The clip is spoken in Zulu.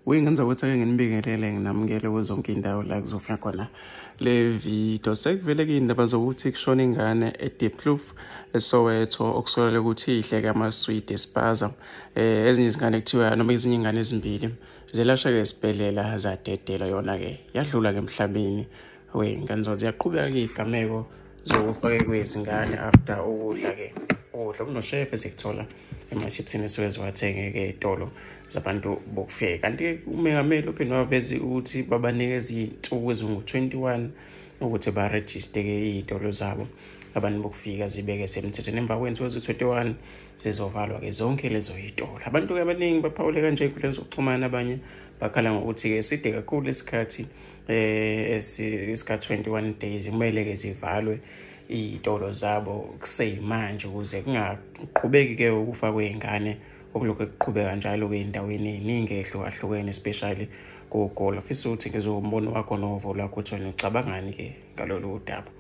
Uyingenza ukuthi ake nginibingelele nginamukele kuzonke iy'ndawo la kuzofika khona le video. Sekuvele iy'ndaba zokuthi kushona ingane e-Diepkloof eSoweto, okusolakala ukuthi idle-ke amaswidi espaza. Ezinye izingane kuthiwa noma ezinye iy'ngane ezimbili zelashwa-ke esibhedlela zadedelwa, yona-ke yadlula-ke emhlabeni. Wey'ngane zawo ziyaqhubeka-ke iy'gameko zokufa-ke kwezingane after ukudla-ke ukudla okunoshefu esikuthola ema-chipsini esuke ziwathenge-ke ey'tolo zabantu bokufika. Kanti-ke umengameli uphinde waveza ukuthi babanikeza iy'nsuku ezingu-21 ukuthi barejiste-ke iy'tolo zabo abantu bokufika zibeke semthethweni. Emva kwey'nsuku eziwu-21 zizovalwa-ke zonke lezo y'tolo. Abantu-ke abaningi baphawule kanje ey'nkundleni zokuxhumana, abanye bakhala ngokuthi-ke side kakhulu isikhathi esika-21 days, kumele-ke zivalwe iy'tolo zabo kuseyimanje ukuze kungaqhubeki-ke ukufa kwey'ngane okulokhu kuqhubeka njalo-ke ey'ndaweni ey'ningi ey'hlukahlukene, especially koGoli. Ngifisa ukuthi ngizwe umbono wakho novo lwakho ukuthi wena ucabangani-ke ngalolu daba.